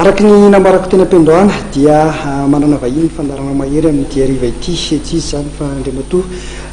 Araka ny nambarako teny am-piandohana dia manana vahiny ny fandaharana Mahery amin'ity hariva ity. Tsy iza izany fa Andriamatoa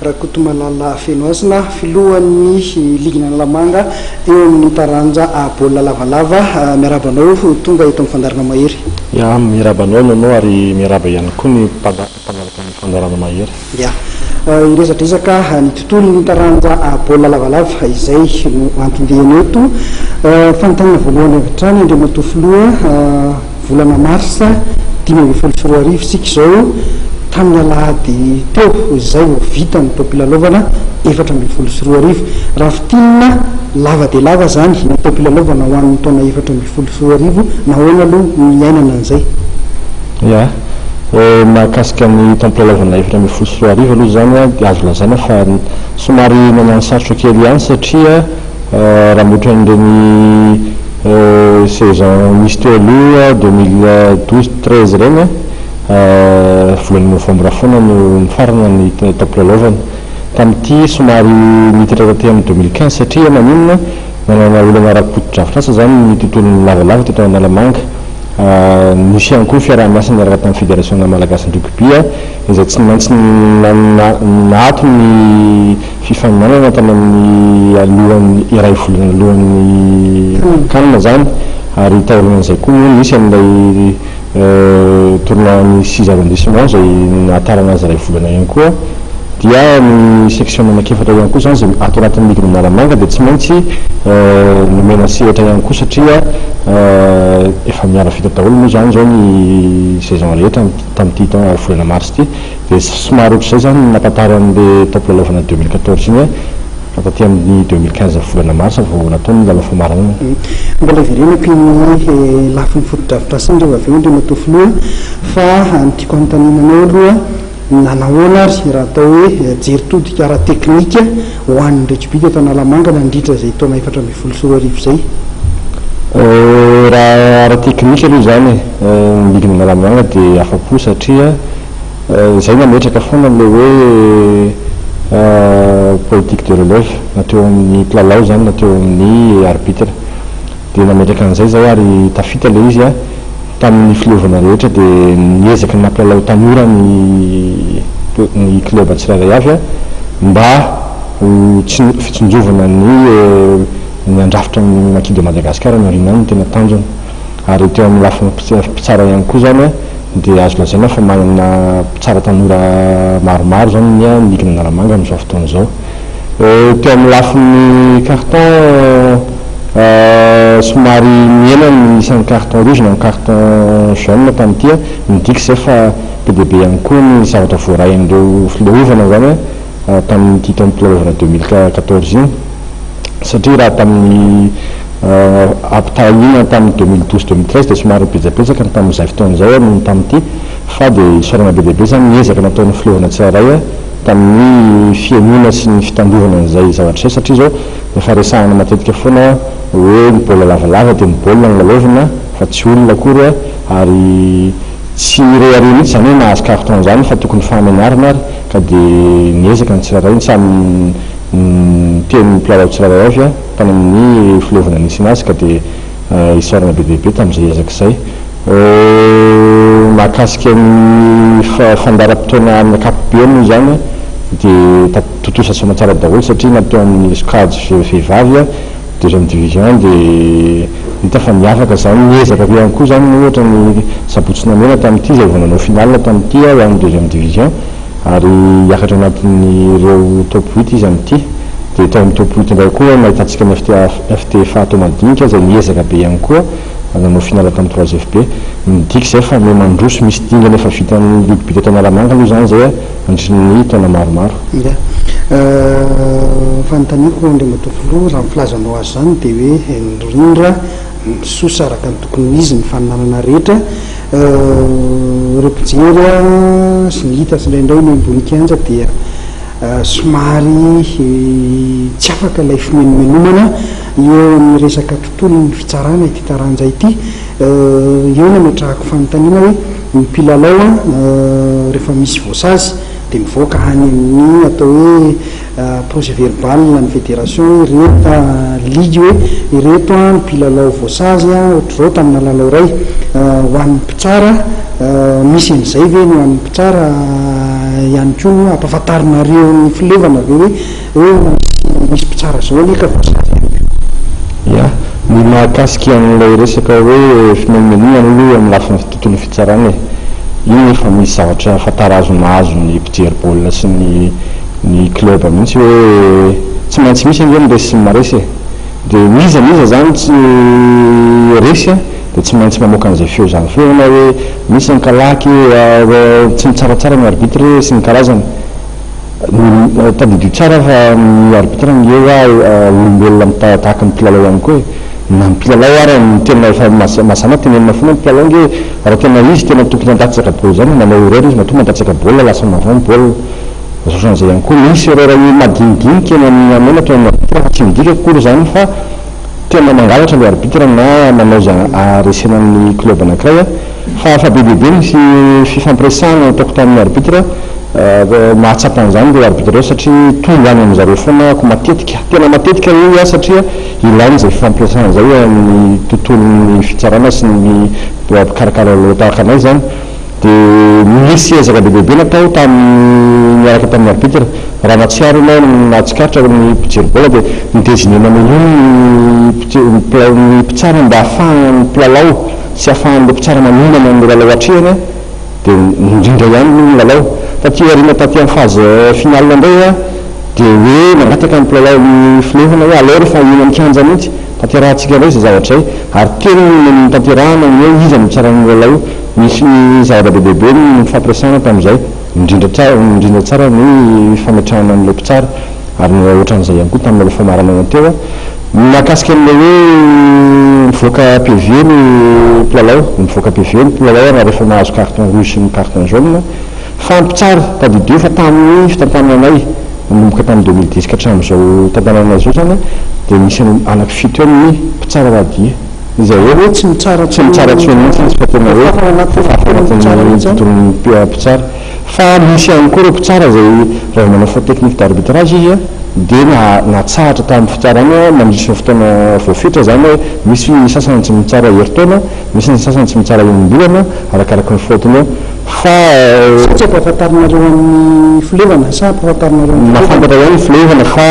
Rakotomalala Fenohasina, filohan'ny ligin'Analamanga eo amin'ny taranja baolina lavalava. Miarahaba anao tonga eto amin'ny fandaharana Mahery. Ya, miarahaba anao Nono ary miarahaba ihany koa ny mpanaraka ny fandaharana Mahery. Ya. Hiresadresaka ny tontolon'ny taranja baolina lavalava izay no anton-diany eto. Fanontaniana voalohany avy hatrany Andriamatoa Filoha, volana marsa 2015 isika izao, tamin'ny alahady teo izay vao vita ny taom-pilalaovana 2014. Raha fintinina, lava dia lava izany ny taom-pilalaovana ho an'ny taona 2014, nahoana aloha no niainana an'izay? Ya. Mahakasika ny taom-pilalaovana 2014 aloha izany dia azo lazaina fa somary nanano sarotra kely ihany satria raha mihoatra an'ireny saison nisy teo aloha 2012, 13 ireny, volana novambra foana no nifarana ny taom-pilalaovana. Tamin'ity somary nitatra taty amin'ny 2015 satria maninona? Nanana olana ara-potodrafitrasa izany ny tontolon'ny lavalava teto Analamanga. Nisy ihany koa ny fiaraha-miasa niaraka tamin'ny Federasiona malagasin'ny rugby izay tsy maintsy naato ny fifaninanana tany amin'ny alohan'ny iray volana alohan'ny Can izany ary taorian'izay koa moa nisy an'ilay Tournoi ny six arrondissement izay nahatarana azy iray volana ihany koa dia ny section anankiefatra ihany koa izany izay ato anatin'ny ligue Analamanga dia tsy maintsy nomena sehatra ihany koa satria efa miara vita daholo moa izany izao ny saison rehetra tamin'ity taona volana mars ity dia somary ohatr'izay izany ny nampantara an'ilay taom-pilalaovana 2014 iny fa taty amin'ny 2015 volana mars vao natao ny lalao famaranana. Mbola hiverenako iny lafiny fotodrafitrasa iny rehefa avy eo Andriamatoa Filoha fa ny tiako hanontaniana anao aloha nanahoana ary raha atao hoe jery todika ara-teknika ho an'ny rugby teto Analamanga nandritra izay taona 2014 izay? Raha ara-teknika aloha izany e, ny ligin'Analamanga dia afa-po satria Izay nametraka foana ilay hoe politique de relève na teo amin'ny mpilalao izany na teo amin'ny arbitre. Dia nametraka an'izay izahay ary tafita ilay izy tamin'ny fileovana rehetra dia niezaka nampilalao tanora ny ny club tsirairay avy mba ho fitsinjovana ny ny handrafitra ny Maki de Madagascar any aoriana any no tena tanjona. Ary teo amin'ny lafiny mpitsara ihany koa izany dia azo lazaina fa manana mpitsara tanora maromaro izany ny ligin'Analamanga amin'izao fotoana izao. Teo amin'ny lafiny carton, somary nihena ny isan'ny carton rouge na ny carton jaune tamin'ity, midika izay fa be dia be ihany koa ny zavatra voarain'ireo fileovana izany tamin'ity taom-pilalaovana 2014 iny satria raha tamin'ny Ampitahaina tamin'ny 2012, 2013 dia somary betsabetsaka ny tamin'izay fotoana izay noho ny tamin'ity fa dia isaorana be dia be izany ny ezaka nataon'ny fileovana tsirairay tamin'ny fihainoana sy ny fitandrovana an'izay zavatra izay satria izao efa resahana matetika foana hoe ny baolina lavalava dia ny baolina no lalaovina fa tsy olona akory ary tsy rehareha mihitsy izany hoe nahazo carton izany fa tokony fahamenarana ary ka dia niezaka ny tsirairay ny samy niteny ny mpilalao tsirairay avy tany amin'ny fileovana nisy azy ka dia isaorana be dia be tamin'izay ezaka izay. Mahakasika ny fandaharam-potoana amin'ny ankapobeny moa izany dia tontosa soamantsara daholo satria na teo amin'ny sokajy vehivavy deuxième division dia hita fa miavaka izany, niezaka be ihany koa izany ohatra ny Sabotsy Namehana tamin'ity izay vao nanao finale tamin'ity ho an'ny deuxième division. Ary hiakatra anatin'ireo top huit izy amin'ity. Dia tao amin'ny top huit indray koa no nahitantsika ny FTFA Toamadinika izay niezaka be ihany koa nanao finale tamin'ny trois FB. Midika izay fa miha mandroso, misy dingana efa vitan'ny rugby teto Analamanga aloha izany izay nandritry ny taona maromaro. Ya. Fanontaniako Andriamatoa Filoha, raha ny filazanao azy izany dia hoe nirindra misosa araka ny tokony ho izy ny faninanana rehetra. Ireo mpijery sy ny hita tsindraindray eny ambony kianja dia somary tsy afaka ilay fimenomenomana eo amin'ny resaka tontolon'ny fitsarana ity taranja ity. Eo no ametrahako fanontaniana hoe ny mpilalao rehefa misy voasazy. dia mivoaka any amin'ny atao hoe Procès verbal ny fédération ireto ligue hoe ireto ny mpilalao voasazy ohatr'izao tamina lalao iray. Ho an'ny mpitsara, misy an'izay ve ny ho an'ny mpitsara ihany koa no ampahafantarinareo ny fileovana ve hoe hoe misy mpitsara izao anie ka voasazy ihany koa? Ya, ny mahakasika an'ilay resaka hoe fimenomenonana aloha eo amin'ny lafiny tontolon'ny fitsarana e, iny efa misy zavatra efa tarazo mahazo ny mpijery baolina sy ny ny club mihitsy hoe tsy maintsy misy ange ny resy sy ny maresy e! dia n'iza n'iza zany tsy resy a dia tsy maintsy mamoaka an'izay feo izany foana hoe misy ny kalaky e, tsy mitsaratsara ny arbitre sy ny karazany. Tadidio tsara fa ny arbitre ange hoa olombelona tahaka ny mpilalao ihany koa e! Na ny mpilalao ara no tena efa mazàna tenenina foana ny mpilalao ange raha tena izy tena tokony handatsaka baolina izany manao erreur izy matoa mandatsaka baolina lasa en avant ny baolina. Ohatran'izay ihany koa, misy erreur madinidinika eny amin'ny hamena ataon'ny arbitre fa tsy midika akory izany fa tena mangalatra ilay arbitre na manao izay aharesena ny club anankiray fa efa be dia be ny fifampiresahana nataoko tamin'ny arbitre mahatsapa an'izany ireo arbitre ireo satria tonga any amin'zareo foana ako matetika, tena matetika hoy aho satria ilaina izay fifampiresahana izay eo amin'ny tontolon'ny fitsarana sy ny mpikarakara lalao tahaka anay izany. Dia nisy ezaka be dia be natao tamin'ny niaraka tamin'ny arbitre. Raha nahatsiaro ianao ny nahatsikaritra ny mpijery baolina dia ni-designer-na mialoha ny ny mpitsara mba hahafahan'ny mpilalao sy hahafahan'ilay mpitsara manomana an'ilay lalao atrehiny dia nindrindra ihany aloha ny lalao. Taty aoriana taty amin'ny phase finale indray dia hoe nangataka ny mpilalao ny filohana hoe aleo rehefa eny amin'ny kianja mihitsy tanterahantsika indray izay zavatra izay ary teo no notanterahana ny hoe iza no hitsaran'ny lalao. Nisy zavatra be dia be ny nifampiresahana tamin'izay, indrindra tsara indrindra tsara ny fametrahana an'ilay mpitsara ary ny ohatran'izay ihany koa tamin'ilay famaranana teo. Ny mahakasika an'ilay hoe mivoaka PV ny mpilalao, mivoaka PV ny mpilalao raha rehefa mahazo carton rouge sy ny carton jaune, fa ny mpitsara, tadidio fa tamin'ny fitantanana anay nanomboka tamin'ny 2010 ka hatramin'izao tantanana anay izao izany dia misy anaky fito eo ny mpitsara radier. Izay hoe tsy mitsara tsy mitsara intsony mihitsy izy fa tena hoe voafafa ao anatin'ny tontolon'ny mpitsara. Fa misy ihany koa ireo mpitsara izay raha vao manao faute technique d'arbitrage izy dia natsahatra tamin'ny fitsarana mandritry ny fotoana voafetra, izany hoe misy ny sasany tsy mitsara herintaona, misy ny sasany tsy mitsara enim-bolana arakaraky ny faute-ny eo. Fa. Sa tsy ampahafantarinareo an'ny fileovana sa ampahafantarinareo an'ny fileovana? Mahafantatra ihany ny fileovana fa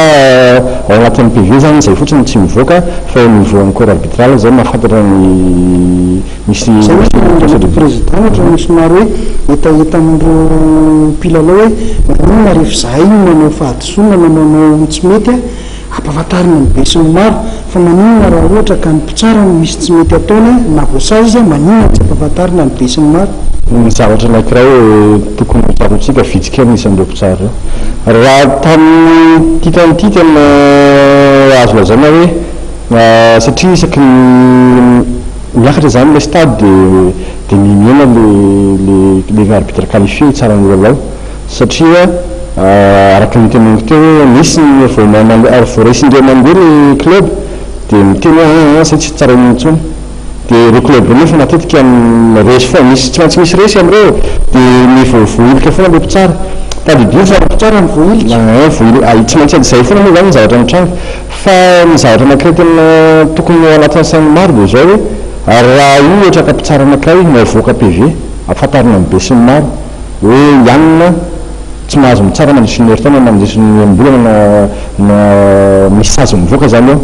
ao anatin'ny PV izany izay fotsiny no tsy mivoaka fa eo niveau an'ny corps arbitral izay mahafantatra ny misy Izay mihitsy no Andriamatoa Président ohatran'ny somary hoe hetaheta amin'ireo mpilalao hoe maninona rehefa izahay no manao fahadisoana na manao tsy mety a, Ampahafantarina ny besinimaro fa maninona raha ohatra ka ny mpitsara no misy tsy mety ataony na voasazy izy, maninona no tsy ampahafantarina ny besinimaro? Ny zavatra anankiray tokony ho tsaroantsika, vitsy kely ny isan'ireo mpitsara ireo. Raha tamin'ity taona ity tena azo lazaina hoe satria isaky ny miakatra izany ilay stade dia dia mihena ilay ilay arbitre qualifié hitsara ny lalao. Satria araka ny noteneniko teo hoe misy ny vao vao resy indray mandeha ny club dia miteny hoe aa zay tsy tsaraina intsony. Dia ireo club ireo nefa matetika resy foana, misy tsy maintsy misy resy amin'ireo e. Dia ny vao voahilika foana ilay mpitsara. Tadidio fa Mpitsara no voahilika? Aa voahilika, tsy maintsy izay foana moa izany ny zavatra mitranga. Fa ny zavatra anankiray tena tokony ho anatin'ny sain'ny maro dia izao hoe raha ohatra ka mpitsara anankiray navoaka PV, ampahafantarina ny besinimaro, Hoe i anona tsy mahazo mitsara mandritry ny herintaona na mandritry ny enim-bolana na na misy sazy mivoaka izany eo.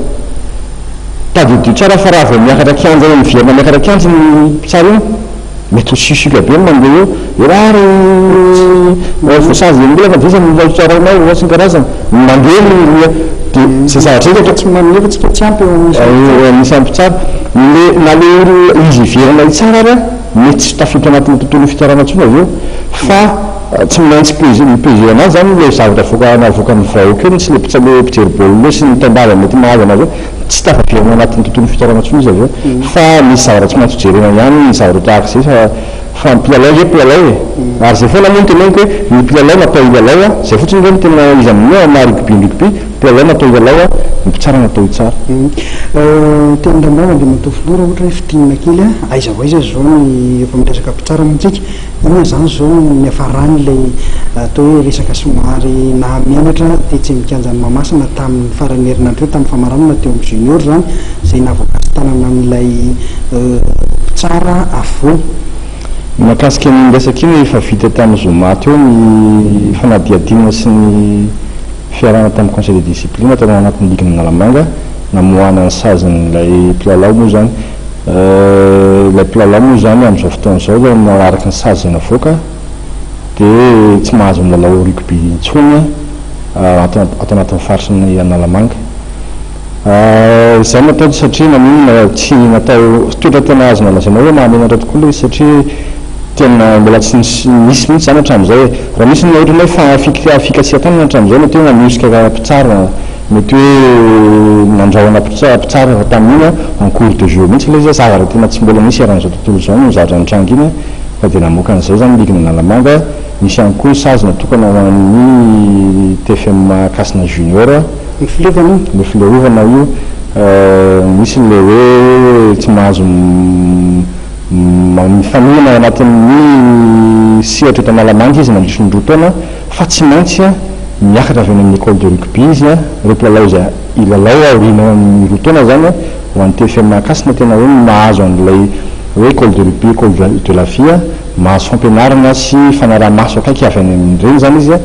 Tadidio tsara fa raha vao miakatra kianja eo miverina miakatra kianja ny mpitsara io, mety ho siosioka be ny mandeha eo, elah ry voasazy enim-bolana fa iza no mila hotsarainao sy ny karazany. Mandeha ny dia izay zavatra izay ka tsy manefa tsika tsy ampy eo amin'ny isan'ny mpitsara. Eo amin'ny isan'ny mpitsara. Le na le olona izy hiverina hitsara ary Mety tsy tafiditra anatin'ny tontolon'ny fitsarana intsony avy eo fa tsy maintsy mi-peser anazy izany ilay zavatra avoaka navoakan'ny vahoaka eo mihitsy ilay mpijery baolina eo sy ny taim-bava mety mahazo anazy eo, tsy tafaverina anatin'ny tontolon'ny fitsarana intsony izy avy eo fa misy zavatra tsy maintsy jerena ihany ny zavatra tahaka izay fa. Fa ny mpilalao ve mpilalao e? Ary izay foana moa no teneniko hoe ny mpilalao natao hilalao a, izay fotsiny ve no tena izy amin'io a, maha rugby ny rugby, mpilalao natao hilalao a, ny mpitsara natao hitsara. Teny Rambava Andriamatoa Filoha, raha ohatra hoe fintinina kely a, aiza ho aiza izao ny efa miresaka mpitsara moa tsika, inona izany izao no niafaran'ilay atao hoe resaka somary nahamenatra tetsy amin'ny kianjan'i Mahamasina tamin'ny faran'ny herinandro teo, tamin'ny famaranana teo amin'ny junior izany, izay nahavoakasi-tanana an'ilay mpitsara afovoany. Mahakasika an'iny resaka iny, efa vita tamin'ny zoma teo ny fanadihadiana sy ny fiarahana tamin'ny conseil de discipline tao anatin'ny ligin'Analamanga, namoahana ny sazin'ilay mpilalao moa izany. Ilay mpilalao moa izany amin'izao fotoana izao araka ny sazy izay navoaka dia tsy mahazo milalao rugby intsony ato anatin'ny faritry ny Analamanga. Izay no ataoko satria naninona tsy natao toetra tena azonao lazaina hoe mahamenatra tokoa ilay izy satria tena mbola tsy nisy mihitsy izany hatramin'izay e. Raha misy ny ohatran'ny hoe fikasihan-tanana hatramin'izay mety hoe nanosika mpitsara, mety hoe nandrahona mpitsara efa tamin'iny en cours de jeu mihitsy ilay izy, zavatra tena tsy mbola nisy eran'izao tontolo izao no zavatra nitranga iny fa dia namoaka an'izay izany ny ligin'Analamanga. Nisy ihany koa ny sazy natokana ho an'ny TFM Hasina Junior. Ny fileovana io. Ny fileovana io, misy ilay hoe tsy mahazo mifaninana ao anatin'ny sehatra eto Analamanga izy mandritry ny 2 taona fa tsy maintsy miakatra avy any amin'ny école de rugby izy, ireo mpilalao izay hilalao aorian'ny 2 taona izany ho an'ny TFM Ankasina tena hoe mahazo an'ilay hoe école de rugby, école de la vie, mahazo fampianarana sy fanaraha-maso akaiky avy any amin'ireny izany izy.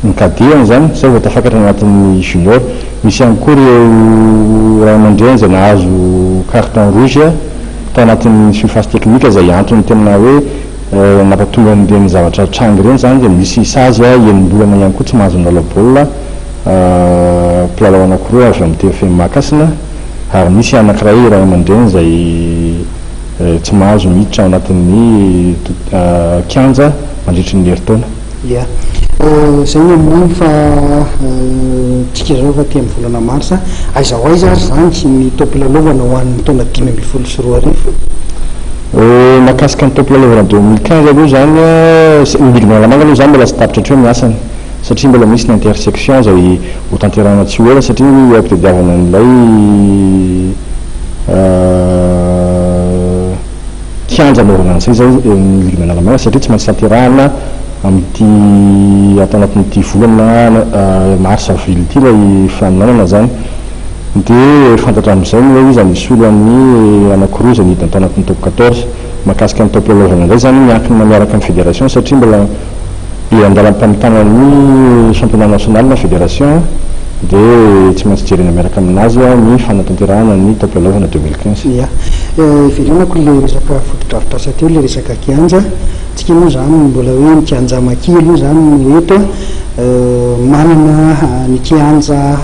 Ny cadet izany, izay vao tafakatra anatin'ny junior. Misy ihany koa ireo ray aman-dreny izay nahazo carton rouge tao anatin'ny surface technique izay antony tena hoe nampatonga an'ireny zavatra tranga ireny izany dia misy sazy enim-bolana ihany koa tsy mahazo milalao baolina mpilalao anankiroa avy amin'ny TFM Mahakasina ary misy anankiray ray aman-dreny izay tsy mahazo miditra ao anatin'ny kianja mandritry ny herintaona. Ia. Izay ny amin'iny fa tsika izao efa aty amin'ny volana marsa. Aiza ho aiza ary izany ny taom-pilalaovana ho an'ny taona 2015? Mahakasika ny taom-pilalaovana 2015 aloha izany, ny ligue Analamanga aloha izany mbola tsy tapitra hatreo ny asany satria mbola misy ny intersection izay ho tanterahina tsy ho ela satria eo am-pitadiavana an'ilay Kianja anaovana an'izay izao ny Ligue Analamanga satria tsy maintsy tanterahina amin'ity ato anatin'ity volana mars avril ity ilay fifaninanana izany. Dia fantatra amin'izay ny hoe iza no hisolo an'ny anankiroa izay nidina tao anatin'ny top 14. Mahakasika ny taom-pilalaovana indray izany miankina miaraka amin'ny fédération satria mbola eo an-dalam-pamitana ny championnat national ny fédération dia tsy maintsy jerena miaraka aminazy ny fanatanterahana ny taom-pilalaovana 2015. Ia. Iverenako ilay resaka fotodrafitrasa teo, ilay resaka kianja. Tsika moa izany mbola hoe ny kianja Maki aloha izany no eto a. Manana ny kianja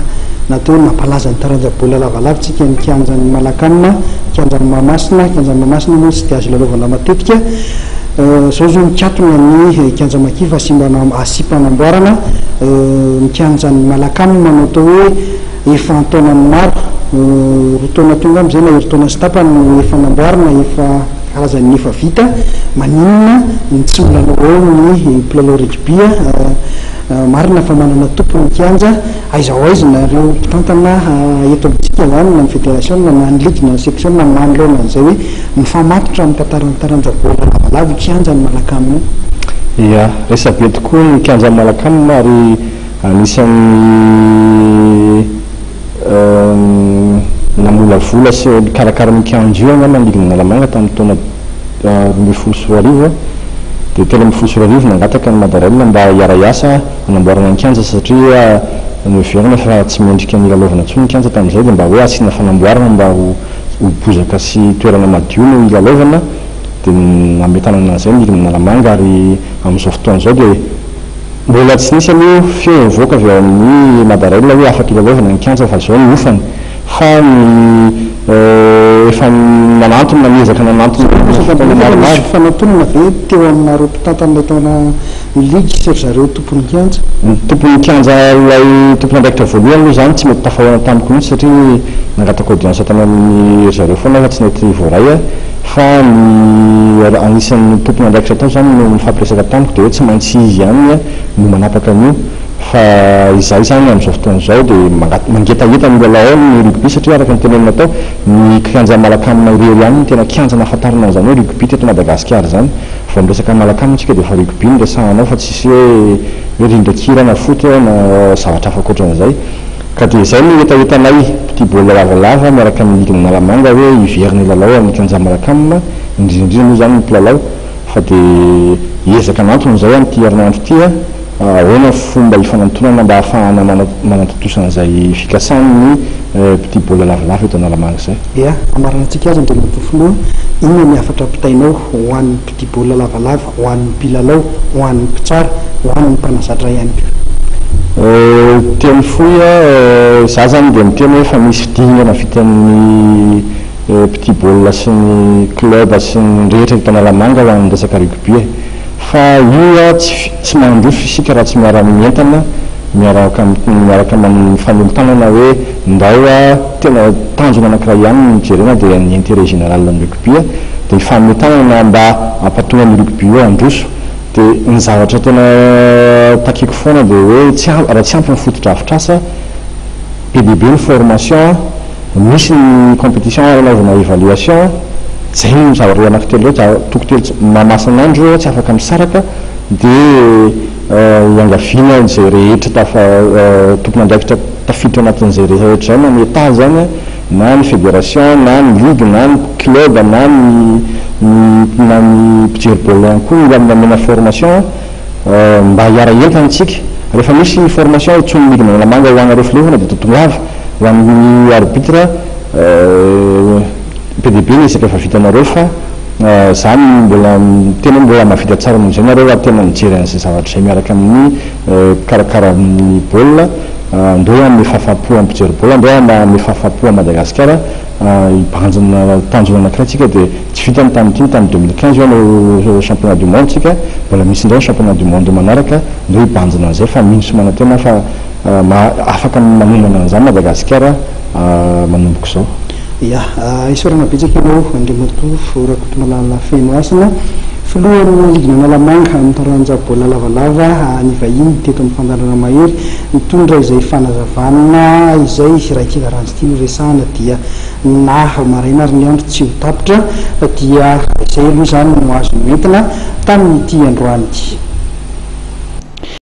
natao hoe nampalaza ny taranja baolina lavalava tsika, ny kianjan'ny Malacam, kianjan'i Mahamasina. Kianjan'i Mahamasina moa tsy dia azo ilalaovana matetika. Izao izao mikatona ny kianja Maki fa asiam-panamboarana. Ny kianjan'ny Malacam no atao hoe efa an-taonany maro, 2 taona teo angamba izay na herintaona sy tapany no efa namboarina, efa karazan'ny efa vita. Maninona no tsy milalao ao ny mpilalao rugby? Marina fa manana tompo ny kianja. Aiza ho aiza nareo mpitantana eto amintsika izany na ny federasiona na ny ligy na ny seksiona manoloana an'izay hoe mifamatotra amin'ny tantaran'ny taranja baolina lavalava io kianjan'i Malacam io? Ia, resabe tokoa ny kianjan'i Malacam ary Anisan'ny namolavola sy nikarakara an'io kianja io angamba ny ligin'Analamanga tamin'ny taona 2012. Dia 2013 nangataka ny Madarel mba hiara-hiasa hanamboarana ny kianja satria noheverina fa tsy mendrika ny hilalaovana intsony ny kianja tamin'izay dia mba hoe asiana fanamboarana mba ho bozaka sy toerana madio no hilalaovana. Dia nametanana an'izay ny ligin'Analamanga ary amin'izao fotoana izao dia Mbola tsy nisy aloha feo nivoaka avy ao amin'ny Madarel hoe afaka ilalaovana ny kianja fa izao ny hofany fa ny efa nanantona niezaka nanantona fotoana maromaro. Nisy fanatonana ve teo aminareo mpitantana ilay taona Ny ligy sy ry zareo tompon'ny kianja? Ny tompon'ny kianja ilay tompon'andraikitra voalohany aloha izany tsy mety tafahaona tamiko mihitsy satria nangataka audience tany amin'ny ry zareo foana aho fa tsy nety voaray aho fa ny anisan'ny tompon'andraikitra tao izany no nifampiresaka tamiko dia hoe tsy maintsy izy ihany no manapaka an'io fa izahay izany amin'izao fotoana izao dia mangetaheta ny hilalao ao ny rugby satria araka ny tenenina tao ny kianja Malacam irery ihany no tena kianja nahafantarana an'izany hoe rugby teto Madagasikara izany. Vao miresaka Malacam tsika dia efa rugby no resahana ao fa tsisy hoe hoe rindran-kira na foot na zavatra hafa ankoatran'izay. Ka dia izay no hetahetanay mpitia baolina lavalava miaraka amin'ny ligin'i Analamanga hoe hiverina hilalao amin'ny kianja Malacam, indrindra indrindra moa izany ny mpilalao fa dia ezaka anantony izay amin'ity herinandro ity a! Ahoana ny fomba hifanantonana mba hahafahana manatontosa an'izay fikasan'ny mpitia baolina lavalava eto Analamanga izay? Ia, hamaranantsika azy Andriamatoa Filoha, inona ny hafatra ampitainao ho an'ny mpitia baolina lavalava, ho an'ny mpilalao, ho an'ny mpitsara, ho an'ny mpanazatra ihany koa? Teny fohy, izaho izany dia miteny hoe efa misy dingana vitan'ny mpitia baolina sy ny club sy ny rehetra eto Analamanga ho an'ny resaka rugby e. Fa io tsy tsy mandroso isika raha tsy miara mientana, miaraka miaraka mifanolo-tanana hoe ndao a, tena tanjona anakiray ihany no jerena dia ny intérêt général ny rugby dia hifanome tanana mba hampatonga ny rugby io handroso. Dia ny zavatra tena takiako foana dia hoe tsy raha tsy ampy ny fotodrafitrasa, be dia be ny formation, Misy ny competition ary anaovana evaluation, zay no zavatra anaky telo ireo, toko telo tsy mamasan'andro ireo tsy afaka misaraka dia iangaviana izay rehetra tafa tompon'andraikitra tafiditra ao anatin'izay rehetra izay na ny Etat izany na ny fédération na ny ligue na ny club na ny na ny mpijery baolina ihany koa mila nomena formation mba hiara-hientana isika, rehefa misy ny formation antsoin'ny ligue Analamanga ho anareo fileovana dia tongava. Ho an'ny arbitre, be dia be ny ezaka efa vitanareo fa za no mbola miteny hoe mbola mahavita tsara noho izay nareo raha tena mijery an'izay zavatra izay miaraka amin'ny mpikarakara ny baolina, ndao hanome fahafaham-po an'ny mpijery baolina, ndao hanome fahafaham-po an'i Madagasikara hibanjina tanjona anankiray tsika dia tsy vita ny tamin'ity ny tamin'ny 2015 io hanao championnat du monde tsika, mbola misy indray ny championnat du monde manaraka, ndao hibanjina an'izay fa mino sy manantena aho fa Afaka manomana an'izany Madagasikara manomboka izao. Ya, isaorana betsaka ianao Andriamatoa Rakotomalala Fenohasina, filohan'ny ligin'Analamanga amin'ny taranja baolina lavalava nivahiny teto amin'ny fandaharana Mahery, nitondra izay fanazavana izay. Raha ity taranja ity no resahana dia na maraina ary ny andro tsy ho tapitra, dia izay aloha izany no azo noentina tamin'ity androany ity.